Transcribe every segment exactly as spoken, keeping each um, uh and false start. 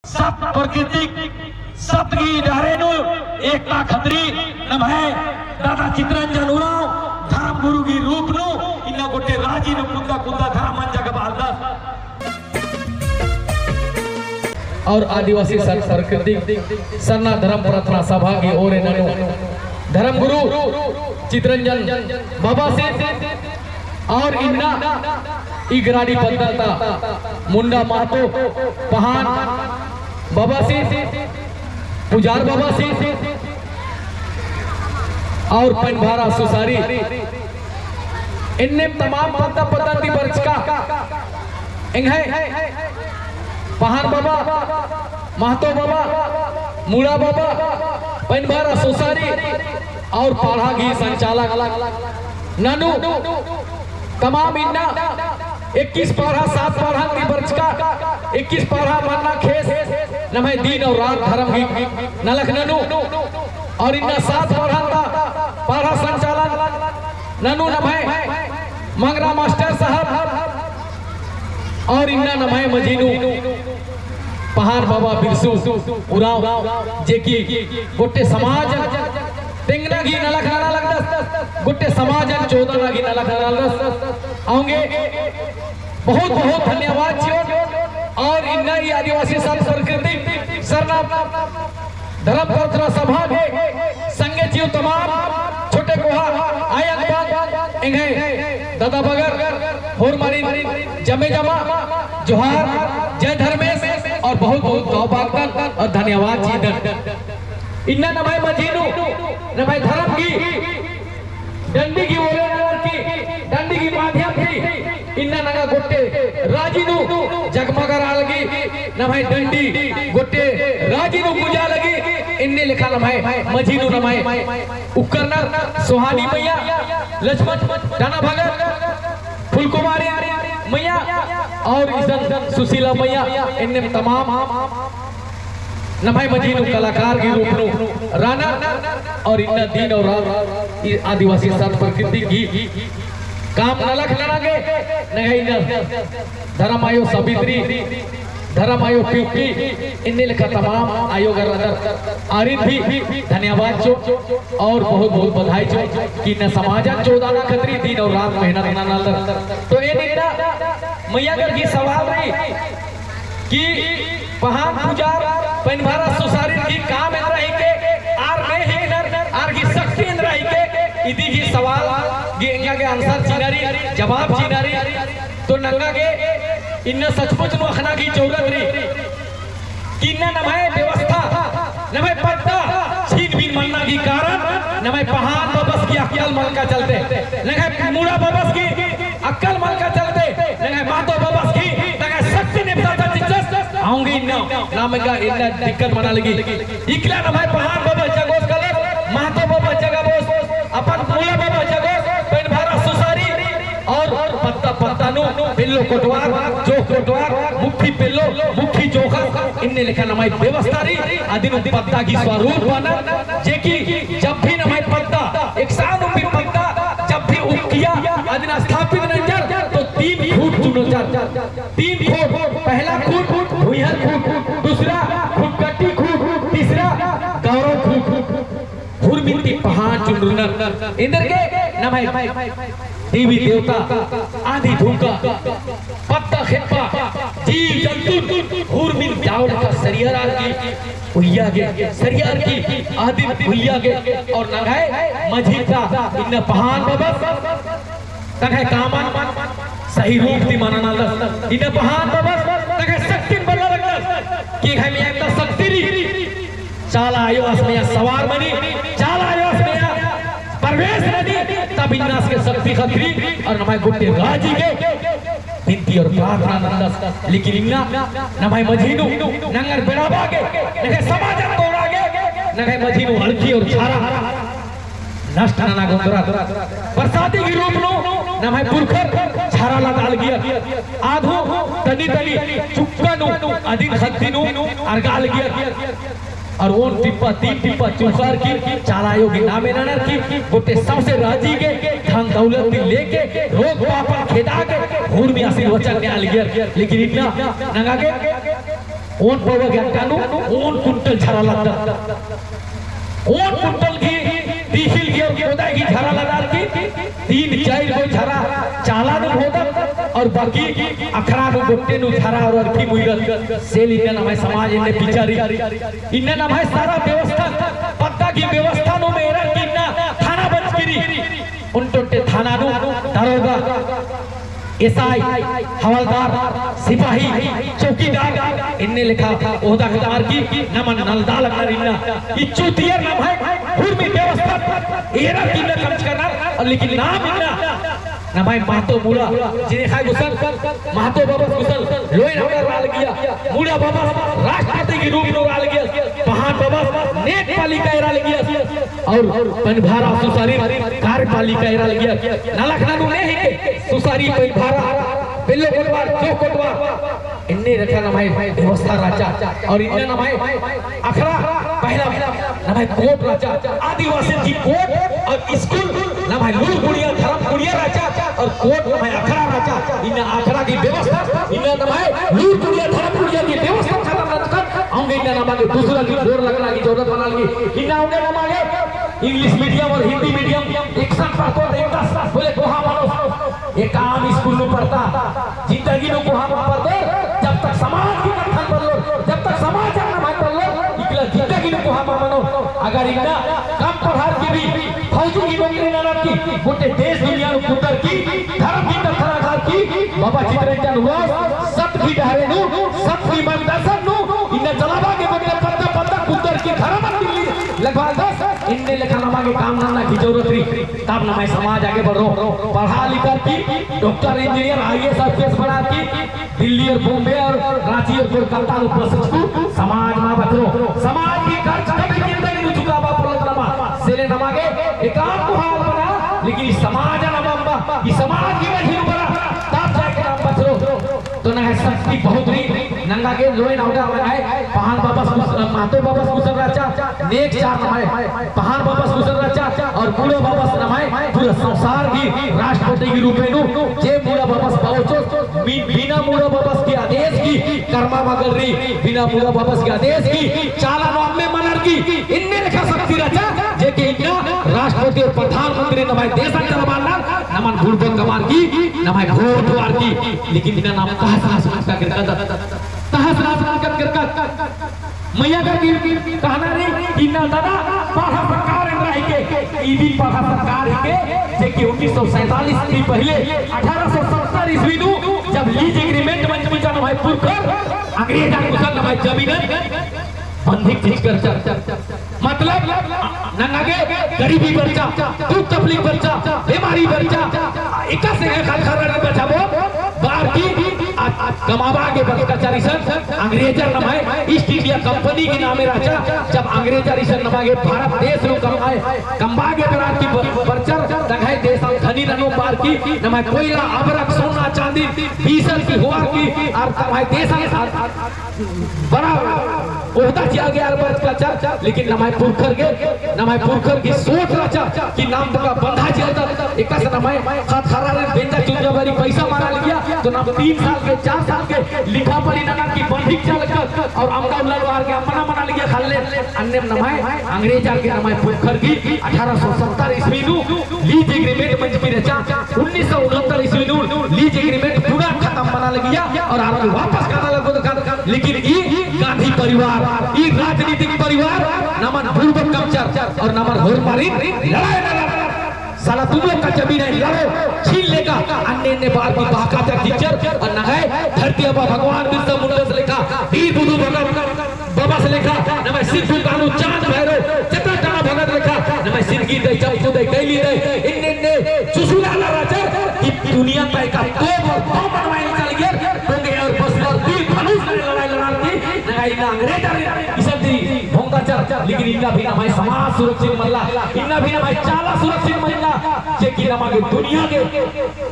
सत प्रकृतिक सत गही डहरे नू एकता खतरी नम्है दादा चितरंजन उराँव धर्म गुरु गही रूप नू इन्ना गोट्टे राजी नू कुद्दा कुद्दा धर्मन जगाबआ लगदस। और आदिवासी सत प्रकृतिक सरना धर्म प्रार्थना सभा गही ओरे ननू धर्म गुरु चितरंजन बाबासिन और इन्ना ई गराडी पद्दा ता मुंडा महतो, पहान बाबासिन, पुजार बाबासिन और पनभारा सुसारी, इन्ने तमाम पद्दा पद्दा ती बरचका एंग्है पहान बाबा, महतो बाबा, मुड़ा बाबा, पनभारा सुसारी और पड़हा गही संचालक ननू तमाम इन्ना इक्कीस पड़हा, सात पड़हा ती बरचका, इक्कीस पड़हा मन्ना ख़ेस नम्है दिन और रात धर्म गही नलख ननू और इन्ना सात पड़हा ता पड़हा संचालन ननू नम्है मंगरा मास्टर साहब और इन्ना नम्है मझी नू पहान बाबा बिरसू उराँव, जे कि गोट्टे समाजन तेंगना गही नलख नना लगदस, गोट्टे समाजन चोदना गही नलख नना लगदस। औंगे बहुत बहुत धन्यवाद चिओन। और इन्ना ई आदिवासी सत प्रकृतिक सरना धर्म प्रार्थना सभा के संगे चिओ तमाम छोटे कोहा आयंग बांग एंग्है दादा बगर होरमारिन जमे जमा जोहार, जय धर्मेस और बहुत बहुत दव बागदन और धन्यवाद चिअदन। इन्ना नम्है मझी नू नम्है धर्म गही डंडी गही ओरे ननर की, डंडी गही माध्यम ती इन्ना नंगा गोट्टे राजी नू जगमगारआ लगी, नम्है डंडी गोट्टे राजी नू गुंजा लगी। इन्ने लेखा नम्है मझी नू नम्है उक्करनर सोहानी मइया, लक्ष्मण टाना भगत, फुलकुमारी मइया और इसन सुशीला मइया, इन्ने तमाम नम्है मझी नू कलाकार गही रूप नू रअनर और इन्ना दिन और रात ई आदिवासी सत प्रकृति गही काम नलख नना गे नंग्है इन्ना धर्म आयो सावित्री, धर्म आयो पिंकी, इन्ने लेखा तमाम आयोगर रअदर, आरिन भी धन्यवाद चिओ और बहुत बहुत बधाई चिओ कि इन्ना समाजन चोदना खतरी दिन और रात मेहनत ननालदर। तो एन इन्ना मइयागर गही सवाल रई कि पहान पुजार पनभारा सुसारी गही काम एन्दरा हिके, आर ने हिकनर, आर गही शक्ति एन्दरा हिके, इदी गही सवाल गही एंगा गे answer चिअना रई, जवाब चिअना रई। तो नंगा गे इन्ना सचमुच नू अख़ना गही जरूरत रई कि इन्ना नम्है व्यवस्था, नम्है पद्दा छीनबीन मन्ना गही कारण नम्है पहान बबस गही अक्कल मलका चलते, नंग्है मुड़ा बबस गही अक्कल मलका चलते, नंग्है महतो बबस गही तंग्है शक्ति नेपता चिच्चस, औंगे इन्ना नाम एंगा इन्ना दिक्कत मना लगी। इकला नम्है पहान बबस जगोस कालस, महतो बबस जगाबओस, अपन मुड़ा बबस जगाबओस, पनभारा सुसारी और पद्दा पद्दा नू पेल्लो कोटवार, जोंख़ कोटवार, मुखी पेल्लो, मुखी जोंख़ा, इन्ने लेखा नम्है व्यवस्था रई, अदिन पद्दा गही स्वरूप बअनर, जे कि जब भी नम्है पद्दा, एकसन उम्मी पद्दा, जब भी उक्किया, अदिन स्थापित नंजर, तो तीन खूँट चुनोचर। तीन खूँट, पहला खूँट भुइँहर खूँट, दूसरा खूँटकट्टी खूँट, तीसरा गौरव खूँट। हुरमिन ती पहान चुनरनर। एन्देरगे नम्है देवी देवता, आँधी धुका, पत्ता खेप्पा, जीव जंतु, हुरमिन जाओ लेखा सरियारकी उइय्या गे, सरियारकी अदिन उइय्या गे, और नंग्है मझी ता इन्ना पहान बबस तंग्है कामन सही रूप ती मना नन्दस। इन्ना पहान बबस तंग्है शक्तिन बरआ लगदस कि एंग्है मइय्याँ ता शक्ति रई। चाला आयो आस मइय्याँ सवार मनी, चाला आयो आस मइय्याँ प्रवेश मनी, तब इन्ना आस गे शक्ति खतरी और नम्है गोट्टे राजी गे बिनती और प्रार्थना नन्दस। लेकिन इन्ना नम्है मझी नू नंगर बेड़ाबआ गे, नंग्है समाजन तोड़आ गे, नंग्है मझी नू अड़खी और छारा नष्ट नना गे ओन्दरर। बरसाती गही रूप नू नम्है पुरखर छारा लदआ लगियर। आद हूँ तनी तनी चुक्का नू अदिन ख़द्दी नू अरगआ लगियर। और ओन टिप्पा तीन टिप्पा चुखारकी चाला आयो गही नामे ननर की गोट्टे सौंसे राजी गे धन दौलत ती लेके रोग पापन खेदा गे हुरमी आशीर्वचन नेआ लगियर। लेकिन इन्ना नंगा गे ओन पवा गही अड्डा नू ओन कुंटल झरा लद्दा। ओन कुंटल गही दीहिल गही और कोदा गही झरा लदार की तीन चार गो झरा चाला नू होदा और बाकी अखड़ा नू गोट्टे नू झरा और अरखी मुइरत। सेल इन्ना नम्है समाज एन्ने बिचारी। इन्ना नम्है सारा व्यवस्था, पद्दा गही व्यवस्था नू मेरा की इन्ना थाना बंचकी रई। ओन्टे ओन्टे थाना नू दरोगा, एसआई, हवलदार, सिपाही, चौकीदार, एन्ने लेखा ओहदा कमअर की नमन नलदा लगनर इन्ना। इच्चू तियर नम्है हुरमी व्यवस्था एरा की इन्ना कमचका रअनर, लेकिन नाम इन्ना नम्है महतो मुड़ा, जिने खाय गुसन, महतो बबस गुसन, लोइन हवलदार रआ लगिया, मुड़ा बबस राष्ट्रपति गही रूप नू रआ लगिया, पहान बबस नेकपालिका रआ लगिया, और पनभरा सुसारी कार्यपालिका रआ लगिया। नलख ननू ने हिके सुसारी पनभरा, बेल्लो कोटवार, जोंख़ कोटवार, एन्ने लेखा नम्है व्यवस्था रहचा। और इन्ना नम्है अखड़ा पहला नम्है कोट रहचा, आदिवासी की कोट और स्कूल नम्है लूर कुड़िया, धरम कुड़िया रहचा और कोट नम्है अखड़ा रहचा। इन्ना अखड़ा की व्यवस्था, इन्ना नम्है लूर कुड़िया, धरम कुड़िया की व्यवस्था खतम रहचा। अवंगे इन्ना नमा गे दूसरा की जोर लगना की जरूरत मना लगी। इन्ना अवंगे नमा गे English medium और हिंदी medium एकसन पढ़तो तो एकसन बोले कोहा मनो। एकअम स्कूल नू पढ़ता, जिंदगी नू कोहा मल पढ़तो, जब तक समाज की कत्थन पढ़लो, जब तक समाज नम्है पढ़लो, इकला जिंदगी नू कोहा मल मनो। अगर इन्ना कम पढ़ार की भी फौजी की नौकरी ननर की, गोटे देश दुनिया नू कुद्दर की, धरम की कत्थन आधार की, बाबा चितरंजन उराँव, सत की डहरे नू, सत की मार्गदर्शन नू, इन्ना जलाबआ गे गोटे पद्दा पद्दा कुद्दर की धरम दिल्ली लगवालदस। एन्ने लेखा नमा गे काम नन्ना की जरूरत रई, तब नम्है समाज आगे बढ़ो। पढ़ा लिखा की डॉक्टर, इंजीनियर, आईएएस, आईपीएस बना की दिल्ली और बॉम्बे और रांची और कोलकाता नू पसचकू समाज मा बचरो। समाज की कर्ज कभी जिंदगी नू चुकाबआ पोल्लोत नमा। सेले नमा गे एकअम कोहा मल मना, लेकिन ई समाज नम्है अम्बा, ई समाज की मझी नू बरआ, तब जाके नाम बचरो। तो नम्है शक्ति बहुत रई। नंगा गे लोइन अवंदा नम्है पहान बबस गुस-, महतो बबस गुसन रहचा, नेग चार नम्है पहान बबस गुसन रहचा और मुड़ा बबस नम्है पूरा संसार की राष्ट्रपति की रूपे नू जे मुड़ा बबस बाओचोस, बि-, बिना मुड़ा बबस की आदेश की करमा मगर रई, बिना मुड़ा बबस की आदेश की चाला नू अम्म मनर की एन्ने लेखा शक्ति रहचा, जे कि इन्ना राष्ट्रपति और प्रधानमंत्री नम्है देशन चलाबअनर, नमन बुड़बक कमअर की नम्है वोट होअर की। लेकिन इन्ना नाम तहस नहस मनका केरकत, तहस नहस मनका केरकत। मइय्याँ का की कहना रई कि इन्ना दादा पड़हा सरकार एन्दरा हिके, इदिन पड़हा सरकार हिके, जे कि उन्नीस सौ सैंतालीस की पहिले अठारह सौ सत्तर ईस्वी नू जब lease agreement मंजकी रहचा नम्है पुरखर, अंग्रेजर गुसन नम्है जमीनन बंधिक चिच्चकर रहचा। मतलब, नंगा गे गरीबी बरचा, दुख तकलीफ बरचा, बेमारी बरचा, एकासे ख़द्द ख़र्रा बचाबओ, बअर की आ, आ, कमाबआ गे बरचका रहचा इसन, अंग्रेजर नम्है East India Company की नामे रहचा, जब अंग्रेजर इसन नमा गे भारत देश नू कमाए, कमबआ गे बरअर की ब-, बरचर, तंग्है देशन धनी ननोम बअर की, नम्है कोयला, अबरख, सोना, चांदी, बीसल की होअर की, और तंग्है देशन, बड़ा ओहदा चिआ गे आर बरचका रहचा, लेकिन नम्है पुरखर गे, नम्है पुरखर की सोच रहचा कि नाम बग्गे बंधा चिआ ता, एकासे नम्है ख़द्द ख़र्रारिन बेंजा चुंजा बारी पैसा मना लगिया, तो नाम तीन साल के, चार साल के लिखा पढ़ी नना की बंधिक चिआ लगदत, और अमदा उल्ला लोहार के अपना मना लगिया ख़ल्ल। अन्नेम नम्है अंग्रेजर की नम्है पुरखर की अठारह सौ सत्तर ईस्वी नू lease agreement मंजकी रहचा, उन्नीस सौ उनहत्तर ईस्वी नू lease agreement पूरा खतम मना लगिया और आर वापस काना लगदत। लेकिन ई गांधी परिवार, ई राजनीतिक परिवार नमन बुड़बक कमचर और नमन होरमारिन लड़ाई नना। साला तुम लोग का जमीन है, लड़ो, छीन लेगा। अन्ने अन्ने बअर की बहकाचर चिच्चर और नंग्है धरती आबा भगवान बिरसा मुंडस लेखा, वीर बुधु भगत बबस लेखा, नम्है सिद्धू कान्हू चांद भैरव, जेतना जना भगत लेखा, नम्है सिनगी दई, चमकू दई, कैली दई, इन्ने इन्ने चुसुला ला राजर, कि दुनिया ता एका तोप और बम बनवाई चल गेर, टोंगे और बसुआ और तीर धनुष ले लड़ाई लड़ार की, नंगा इन्ना अंग्रेजर, इसन ती भोंगाचर, लेकिन इन्ना भी नम्है समाज सुरक्षित मल्ला, इन्ना भी नम्है चाला सुरक्षित मल्ला, जे कि नमा गे दुनिया गे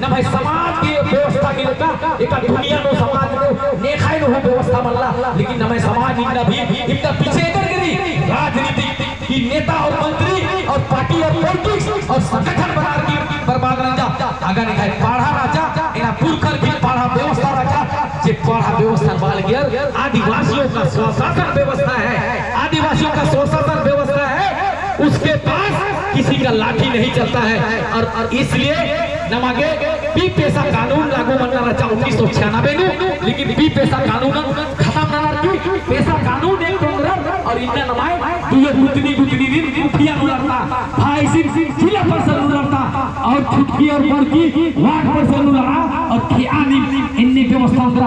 नम्है समाज की व्यवस्था की लेखा, एका दुनिया नू समाज नू नेखाय नू हूँ व्यवस्था मल्ला, लेकिन नम्है समाज इन्ना भी, इन्ना पीछे एन्देर गे रई, राजनीति की नेता और मंत्री और पार्टी और politics और संगठन बनार की बर्बाद नंजा। अगर एंग्है पड़हा राजा, एंग्है पुरखर की पड़हा व्यवस्था राजा, जे पड़हा व्यवस्था बाल गियर आदि आदिवासियों का स्वशासन व्यवस्था है, आदिवासियों का स्वशासन व्यवस्था है, उसके पास किसी का लाठी नहीं चलता है। और, और इसलिए नमा गे पी पेसा कानून लागू मन्ना रहचा उन्नीस सौ छियानबे नू, लेकिन पी पेसा कानून खतम ननर की पेसा कानून एक ठो रअर और इन्ना नम्है दुयो गुतनी गुतनी दिन मुखिया नू लड़ता, भाई सिंह जिला परिषद नू लड़ता और छुटकी और बड़की वार्ड परिषद नू लड़ा और खेआनी इन्नी व्यवस्था